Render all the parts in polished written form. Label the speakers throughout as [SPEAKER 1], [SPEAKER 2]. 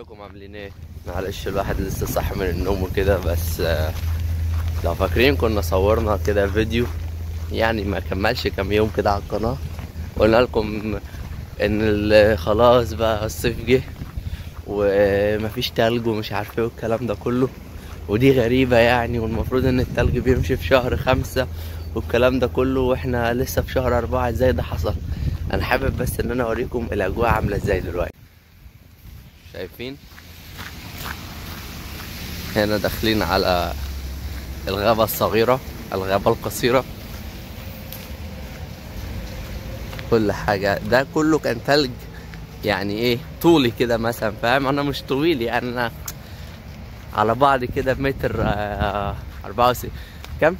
[SPEAKER 1] ازيكم عاملين ايه؟ معلش الواحد لسه صاحي من النوم وكده، بس لو فاكرين كنا صورنا كده فيديو يعني ما كملش كام يوم كده على القناة، قلنا لكم ان خلاص بقى الصيف جه ومفيش تلج ومش عارف ايه والكلام ده كله، ودي غريبة يعني، والمفروض ان التلج بيمشي في شهر 5 والكلام ده كله، واحنا لسه في شهر 4. ازاي ده حصل؟ انا حابب بس ان انا اوريكم الاجواء عاملة ازاي دلوقتي. شايفين هنا داخلين على الغابة الصغيرة، الغابة القصيرة، كل حاجة ده كله كان تلج، يعني ايه طولي كده مثلا، فاهم؟ انا مش طويل يعني، انا على بعض كده متر 64 كم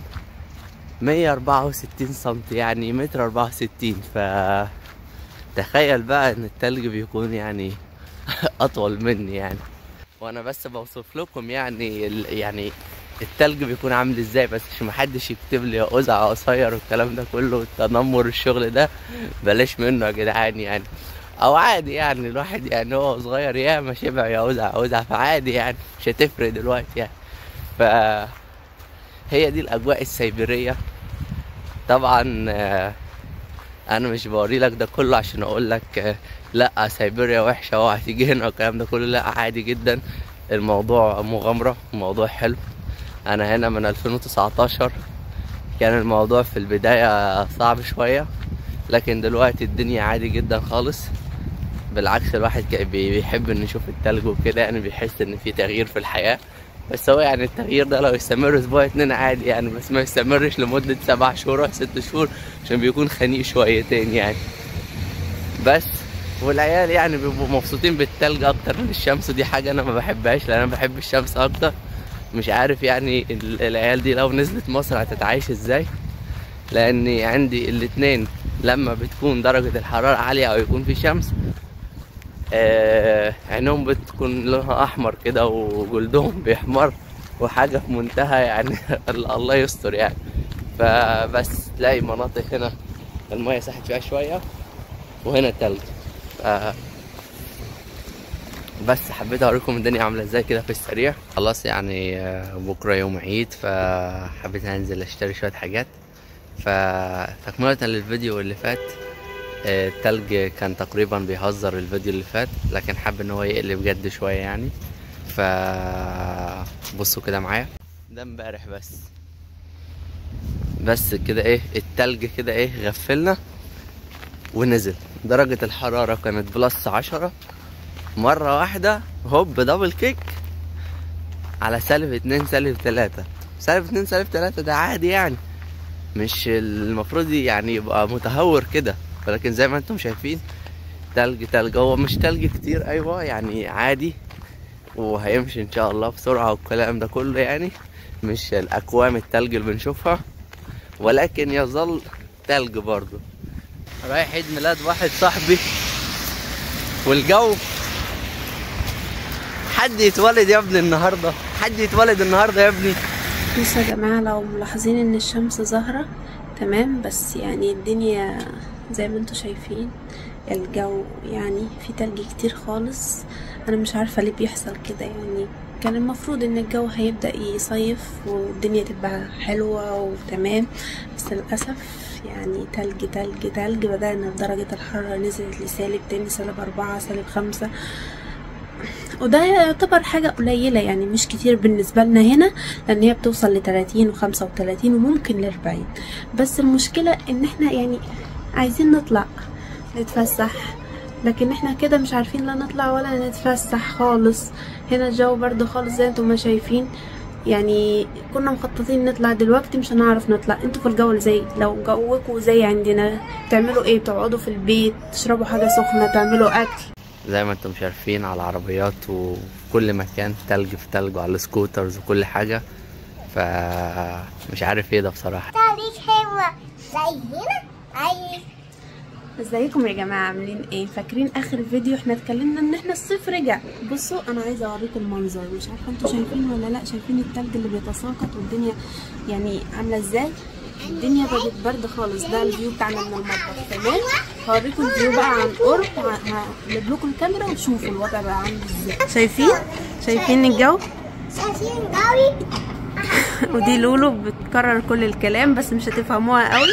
[SPEAKER 1] 164 سنتي، يعني متر 64. فتخيل بقى ان التلج بيكون يعني اطول مني يعني، وانا بس بوصف لكم يعني يعني التلج بيكون عامل ازاي، بس عشان محدش يكتب لي يا قزع قصير والكلام ده كله والتنمر الشغل ده بلاش منه يا جدعان يعني، او عادي يعني الواحد يعني هو صغير ياما شبع يا قزع قزع، فعادي يعني مش هتفرق دلوقتي يعني. ف هي دي الاجواء السيبيريه. طبعا انا مش بوري لك ده كله عشان اقول لك لا سيبيريا وحشة اوعى تيجي هنا والكلام ده كله، لا عادي جدا، الموضوع مغامرة، الموضوع حلو. انا هنا من 2019، كان الموضوع في البداية صعب شوية، لكن دلوقتي الدنيا عادي جدا خالص. بالعكس الواحد بيحب انه يشوف التلج وكده يعني، بيحس ان في تغيير في الحياة، بس هو يعني التغيير ده لو يستمر اسبوع 2 عادي يعني، بس ما يستمرش لمدة 7 شهور او 6 شهور عشان بيكون خنيق شويتين يعني. بس والعيال يعني بيبقوا مبسوطين بالتلج اكتر من الشمس، دي حاجة انا ما بحبهاش لان انا بحب الشمس اكتر. مش عارف يعني العيال دي لو نزلت مصر هتتعايش ازاي، لان عندي الاتنين لما بتكون درجة الحرارة عالية او يكون في شمس عينهم بتكون لونها احمر كده وجلدهم بيحمر وحاجة في منتهى يعني الله يستر يعني. فبس تلاقي مناطق هنا المية ساحت فيها شوية وهنا تلج. بس حبيت اوريكم الدنيا عامله ازاي كده في السريع. خلاص يعني بكره يوم عيد، فحبيت انزل اشتري شوية حاجات. فتكمله للفيديو اللي فات، التلج كان تقريبا بيهزر الفيديو اللي فات، لكن حاب ان هو يقلب جد شوية يعني. فبصوا كده معايا، ده امبارح بس كده ايه التلج كده ايه غفلنا ونزل. درجه الحرارة كانت plus 10، مرة واحدة هوب double kick على -2 -3 -2 -3. ده عادي يعني، مش المفروض يعني يبقى متهور كده، ولكن زي ما انتم شايفين تلج تلج. هو مش تلج كتير ايوه يعني عادي، وهيمشي ان شاء الله بسرعة والكلام ده كله يعني، مش الاكوام التلج اللي بنشوفها، ولكن يظل تلج برضو. رايح عيد ميلاد واحد صاحبي والجو، حد يتولد يا ابني النهارده، حد يتولد النهارده يا ابني.
[SPEAKER 2] بصوا يا جماعة، لو ملاحظين ان الشمس ظاهره تمام، بس يعني الدنيا زي ما انتوا شايفين الجو يعني في تلج كتير خالص. انا مش عارفه ليه بيحصل كده يعني، كان المفروض ان الجو هيبدا يصيف والدنيا تبقى حلوة وتمام، بس للاسف يعني تلج تلج تلج. بدأنا بدرجة الحرارة نزلت لسالب تاني، -4 -5، وده يعتبر حاجة قليلة يعني، مش كتير بالنسبة لنا هنا، لان هي بتوصل ل30 و35 وممكن ل40. بس المشكلة ان احنا يعني عايزين نطلع نتفسح، لكن احنا كده مش عارفين لا نطلع ولا نتفسح خالص. هنا الجو برد خالص زي انتم ما شايفين يعني، كنا مخططين نطلع دلوقتي مش هنعرف نطلع. انتوا في الجو زي لو جوكوا زي عندنا تعملوا ايه؟ بتقعدوا في البيت تشربوا حاجة سخنة، تعملوا اكل.
[SPEAKER 1] زي ما انتم شايفين على العربيات وكل مكان تلج في تلج، وعلى ال scooters وكل حاجة، فمش عارف ايه ده بصراحة.
[SPEAKER 2] ازيكم يا جماعة عاملين ايه؟ فاكرين اخر فيديو احنا اتكلمنا ان احنا الصيف رجع؟ بصوا انا عايزه اوريكم المنظر، مش عارفه انتوا شايفين ولا لا، شايفين التلج اللي بيتساقط والدنيا يعني عامله ازاي؟ الدنيا بقت برد خالص. ده ال view بتاعنا من المطبخ تمام. هوريكم ال view بقى عن قرب، هقلب لكم الكاميرا وشوفوا الوضع بقى عامل ازاي. شايفين؟ شايفين الجو؟
[SPEAKER 3] شايفين قوي.
[SPEAKER 2] ودي لولو بتكرر كل الكلام بس مش هتفهموها قوي.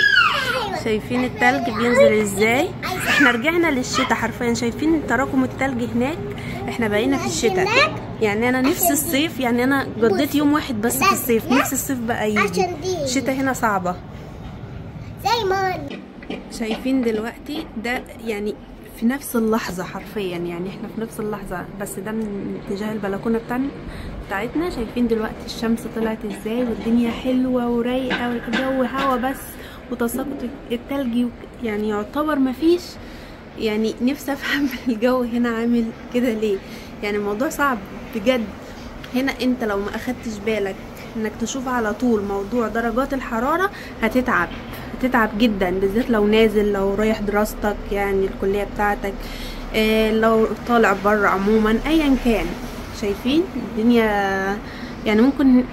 [SPEAKER 2] شايفين التلج بينزل ازاي؟ احنا رجعنا للشتاء حرفيا. شايفين تراكم التلج هناك؟ احنا بقينا في الشتاء. يعني انا نفس الصيف، يعني انا قضيت يوم واحد بس في الصيف، نفس الصيف بقى يجي. الشتاء هنا صعبة.
[SPEAKER 3] زي ما
[SPEAKER 2] شايفين دلوقتي ده يعني في نفس اللحظة حرفيا، يعني احنا في نفس اللحظة، بس ده من اتجاه البلكونة بتاعتنا. شايفين دلوقتي الشمس طلعت ازاي والدنيا حلوة ورايقة والجو هوا بس، وتساقط التلج يعني يعتبر مفيش. يعني نفسي افهم الجو هنا عامل كده ليه، يعني الموضوع صعب بجد. هنا انت لو ما اخدتش بالك انك تشوف على طول موضوع درجات الحرارة هتتعب، هتتعب جدا، بالذات لو نازل، لو رايح دراستك يعني الكلية بتاعتك، لو طالع بره عموما ايا كان. شايفين الدنيا يعني ممكن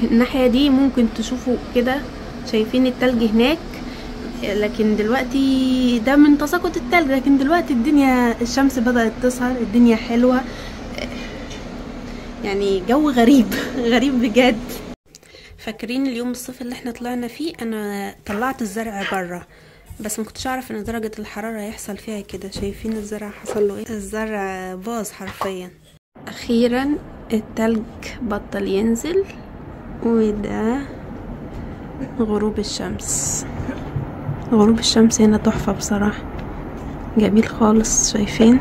[SPEAKER 2] الناحية دي ممكن تشوفوا كده، شايفين التلج هناك، لكن دلوقتي ده من تساقط التلج. لكن دلوقتي الدنيا الشمس بدأت تظهر، الدنيا حلوة، يعني جو غريب غريب بجد. فاكرين اليوم الصيف اللي احنا طلعنا فيه؟ انا طلعت الزرع بره بس ما كنتش اعرف ان درجة الحرارة هيحصل فيها كده. شايفين الزرع حصل له ايه؟ الزرع باظ حرفيا. اخيرا التلج بطل ينزل، وده غروب الشمس. غروب الشمس هنا تحفة بصراحة، جميل خالص. شايفين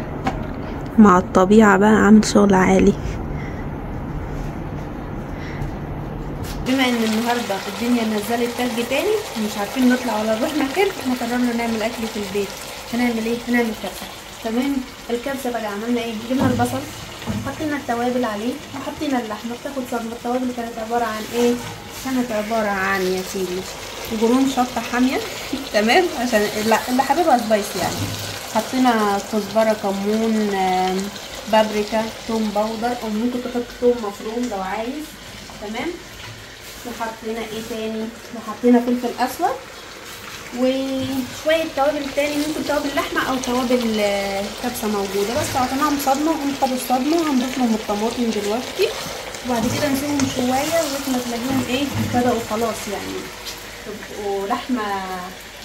[SPEAKER 2] مع الطبيعة بقى عامل شغل عالي. بما ان النهارده الدنيا نزلت تلج تاني ومش عارفين نطلع ولا نروح مكان، فاحنا قررنا نعمل اكل في البيت. هنعمل ايه؟ هنعمل كبسة. تمام. الكبسه بقى عملنا ايه؟ جبنا البصل، حطينا التوابل عليه، وحطينا اللحمة بتاخد صدمة. التوابل كانت عبارة عن ايه؟ كانت عبارة عن يا سيدي قرون شطه حامية تمام، عشان اللي حاببها spicy يعني. حطينا كزبره، كمون، بابريكا، توم powder، او ممكن تحط توم مفروم لو عايز. تمام. وحطينا ايه تاني؟ وحطينا فلفل اسود وشوية توابل تاني، ممكن توابل لحمه او توابل كبسة موجودة، بس عطيناهم صدمة. هم خدوا الصدمة، هنضيف لهم الطماطم دلوقتي، وبعد كده نسيبهم شوية لغاية ما تلاقيهم ايه بداوا خلاص، يعني تبقوا لحمه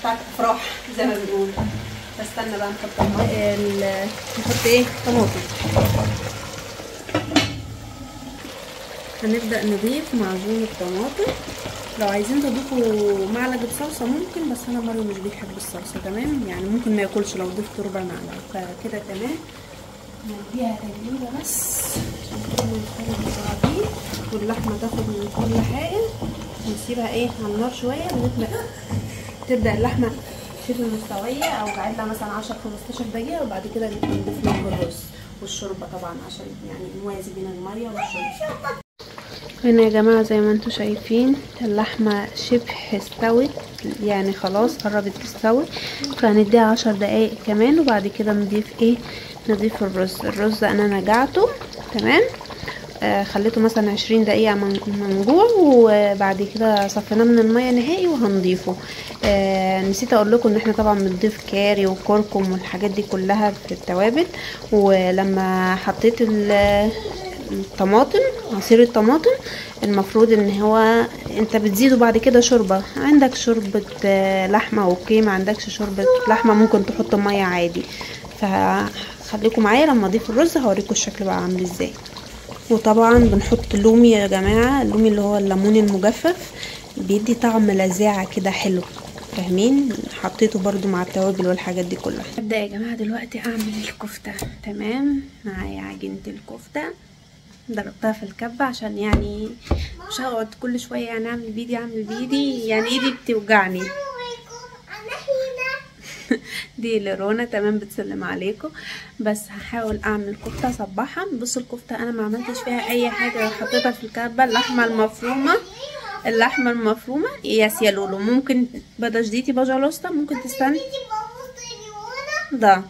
[SPEAKER 2] بتاعت افراح زي ما بنقول. فاستنى بقى نحط نحط ايه؟ طماطم. هنبدأ نضيف معجون الطماطم. لو عايزين تضيفوا معلقة صلصة ممكن، بس انا ماريو مش بيحب الصلصة، تمام، يعني ممكن ما ياكلش لو ضفت ربع معلقة. فكده تمام. نديها تقليبة بس عشان كله يتخلط ببعضيه واللحمة تاخد من كل حاجة. ونسيبها ايه على النار شوية لغاية ما تبدأ اللحمة شبه مستوية، او قعدنا مثلا 10 15 دقيقة، وبعد كده نضيف لهم الرز والشوربة طبعا عشان يعني نوازي بين المية والشوربة. هنا يا جماعة زي ما انتم شايفين اللحمة شبه استوت، يعني خلاص قربت تستوي، فهنديها 10 دقايق كمان، وبعد كده نضيف ايه؟ نضيف الرز. الرز انا نقعته تمام، خليته مثلا 20 دقيقة منقوع، وبعد كده صفيناه من المية نهائي وهنضيفه. نسيت اقول لكم ان احنا طبعا بنضيف كاري وكركم والحاجات دي كلها في التوابل. ولما حطيت الطماطم، عصير الطماطم، المفروض ان هو انت بتزيده بعد كده شوربة. عندك شوربة لحمه okay، ما عندكش شوربة لحمه ممكن تحط مية عادي. فخليكم معايا لما اضيف الرز هوريكم الشكل بقى عامل ازاي. وطبعا بنحط لومي يا جماعة، اللومي اللي هو الليمون المجفف، بيدي طعم لذاعه كده حلو، فاهمين؟ حطيته برضو مع التوابل والحاجات دي كلها. ابدا يا جماعة دلوقتي اعمل الكفتة. تمام، معايا عجينه الكفتة ضربتها في الكبه عشان يعني مش هقعد كل شوية يعني اعمل بيدي اعمل بيدي، يعني ايدي بتوجعني. دي لرونا تمام بتسلم عليكم. بس هحاول اعمل كفته اصبعها. بصوا الكفتة انا ما عملتش فيها اي حاجة، حطيتها في الكبه. اللحمة المفرومه، اللحمة المفرومه yes يا لولو، ممكن подождите пожалуйста، ممكن تستني ده.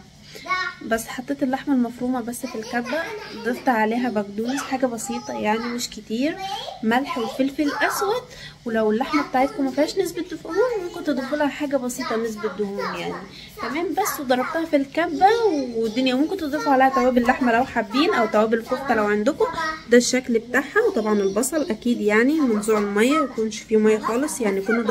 [SPEAKER 2] بس حطيت اللحمة المفرومه بس في الكبه، ضفت عليها بقدونس حاجة بسيطة يعني مش كتير، ملح وفلفل اسود. ولو اللحمة بتاعتكم ما فيهاش نسبه دهون ممكن تضيفوا لها حاجة بسيطة نسبه دهون يعني، تمام. بس وضربتها في الكبه والدنيا. ممكن تضيفوا عليها توابل اللحمة لو حابين، او توابل الكفتة لو عندكم. ده الشكل بتاعها. وطبعا البصل اكيد يعني منزوع المية، يكونش فيه مية خالص، يعني كنتوا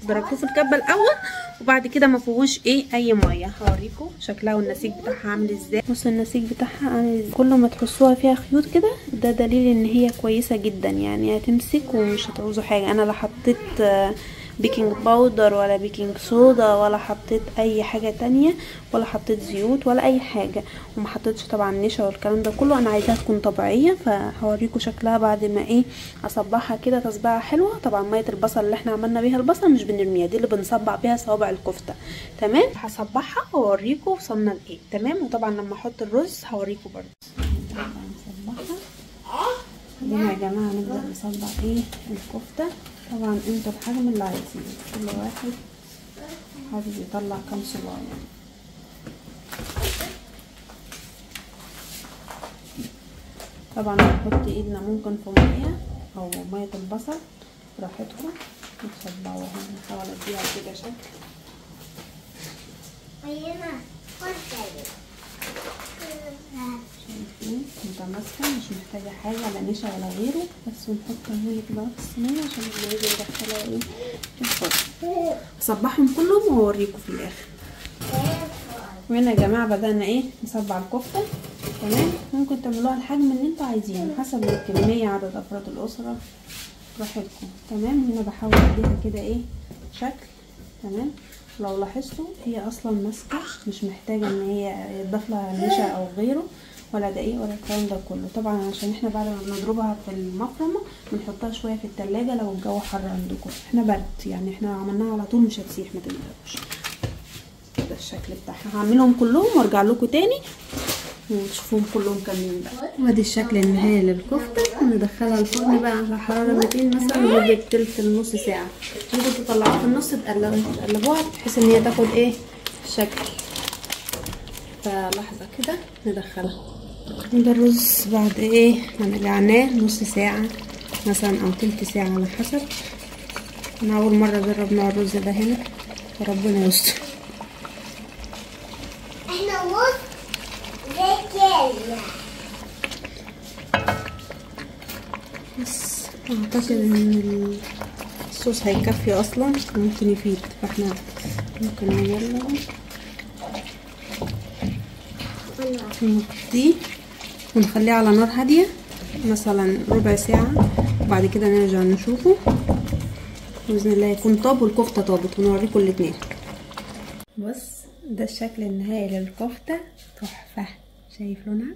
[SPEAKER 2] ضربتوه في الكبه الاول وبعد كده ما فيهوش ايه اي مية. هوريكم شكلها والنسيج بتاعها عامل ازاي. بصوا النسيج بتاعها عامل ازاي، كل ما تحسوها فيها خيوط كده ده دليل ان هي كويسة جدا، يعني هتمسك ومش هتعوزوا حاجة. انا لا حطيت baking powder ولا baking soda ولا حطيت اي حاجة تانية، ولا حطيت زيوت ولا اي حاجة، وما حطيتش طبعا نشا والكلام ده كله. انا عايزاها تكون طبيعية، فهوريكم شكلها بعد ما ايه اصبعها كده تصبعه حلوة. طبعا مية البصل اللي احنا عملنا بيها البصل مش بنرميها، دي اللي بنصبع بيها صوابع الكفتة، تمام. هصبعها واوريكم وصلنا لايه، تمام. وطبعا لما احط الرز هوريكم برده. نصبعها خلينا يا جماعة نبدا نصبع ايه الكفتة. طبعا انتوا الحجم اللي عايزينه، كل واحد حابب يطلع كام صباع يعني. طبعا نحط ايدنا ممكن في مية او مية البصل براحتكم، نصبعوها، نحاول اديها كده شكل. شايفين متماسكة، مش محتاجه حاجة لا نشا ولا غيره. بس ونحط هنا كده في الصينية عشان لما نيجي ندخلها ايه الفرن. اصبعهم كلهم واوريكم في الاخر. وهنا يا جماعة بدأنا ايه نصبع الكفتة، تمام. ممكن تعملوها الحجم اللي انتوا عايزينه حسب الكمية، عدد افراد الاسرة، براحتكم، تمام. هنا بحاول اديها كده ايه شكل، تمام. لو لاحظتوا هي اصلا ماسكه، مش محتاجه ان هي يضاف لها نشا او غيره ولا دقيق ولا الكلام ده كله. طبعا عشان احنا بعد ما بنضربها في المفرمه بنحطها شوية في التلاجة لو الجو حر عندكم، احنا برد يعني، احنا عملناها على طول مش هتسيح، ما تقلقوش. ده الشكل بتاعها. هعملهم كلهم وارجع لكم تاني وتشوفوهم كلهم كاملين بقى. وادي الشكل النهائي للكفته. ندخلها الفرن بقى على حرارة 200 مثلا لمدة تلت لنص ساعة. ممكن تطلعوها في النص تقلبوها بحيث ان هي تاخد ايه شكل. فلحظه كده ندخلها. ده الرز بعد ايه ما نقعناه نص ساعة مثلا او تلت ساعة على حسب. انا اول مرة اجرب نوع الرز ده هنا، وربنا يستر.
[SPEAKER 3] احنا رز زي
[SPEAKER 2] بس اعتقد ان الصوص هيكفي اصلا، ممكن يفيد، فاحنا ممكن نجربه نغطيه ونخليه على نار هادية مثلا ربع ساعة، وبعد كده نرجع نشوفه باذن الله يكون طاب والكفته طابت، ونوريكم الاتنين. بص ده الشكل النهائي للكفته، تحفة. شايف لونها؟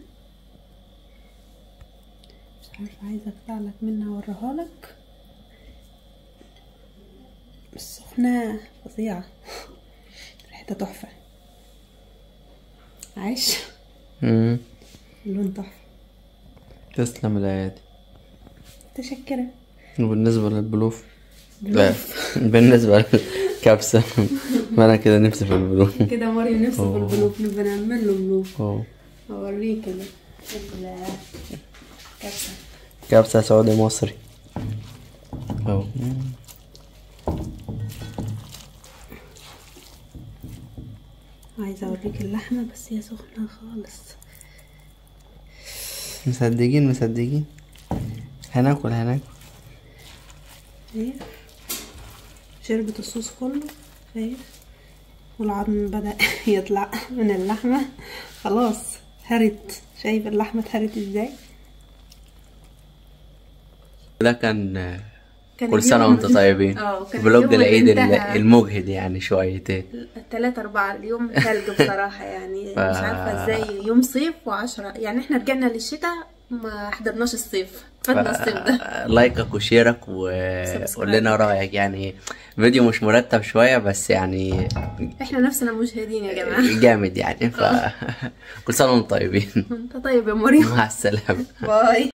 [SPEAKER 2] مش عارفه، عايزه اقطع لك منها اوريها لك، بس سخنة فظيعة، ريحتها تحفة. عايش اللون تحفة.
[SPEAKER 1] تسلم الايادي.
[SPEAKER 2] متشكره.
[SPEAKER 1] وبالنسبة للبلوف، لا بالنسبة للكبسه ما انا كده نفسي في البلوف
[SPEAKER 2] كده، ماريو نفسه في البلوف، نبقى نعمل له بلوف. اوريه كده الكبسه،
[SPEAKER 1] كبسة سعودي مصري اهو.
[SPEAKER 2] عايزه اوريك اللحمة بس هي سخنة خالص.
[SPEAKER 1] مصدقين مصدقين، هناكل هناكل.
[SPEAKER 2] ايه شربت الصوص كله، شايف؟ والعظم بدأ يطلع من اللحمة خلاص، هرت. شايف اللحمة اتهرت ازاي؟
[SPEAKER 1] ده كان كل سنة وانتم طيبين. vlog العيد المجهد يعني شويتين
[SPEAKER 2] 3 4 اليوم ثلج بصراحة يعني. مش عارفة ازاي يوم صيف و10 يعني، احنا رجعنا للشتاء ما حضرناش الصيف، فاتنا الصيف ده.
[SPEAKER 1] لايكك وشيرك وقول لنا رايك. يعني فيديو مش مرتب شوية بس يعني
[SPEAKER 2] احنا نفسنا مشاهدين يا جماعة،
[SPEAKER 1] جامد يعني. ف كل سنة وانتم طيبين.
[SPEAKER 2] انت طيب يا مريم.
[SPEAKER 1] مع السلامة.
[SPEAKER 2] باي.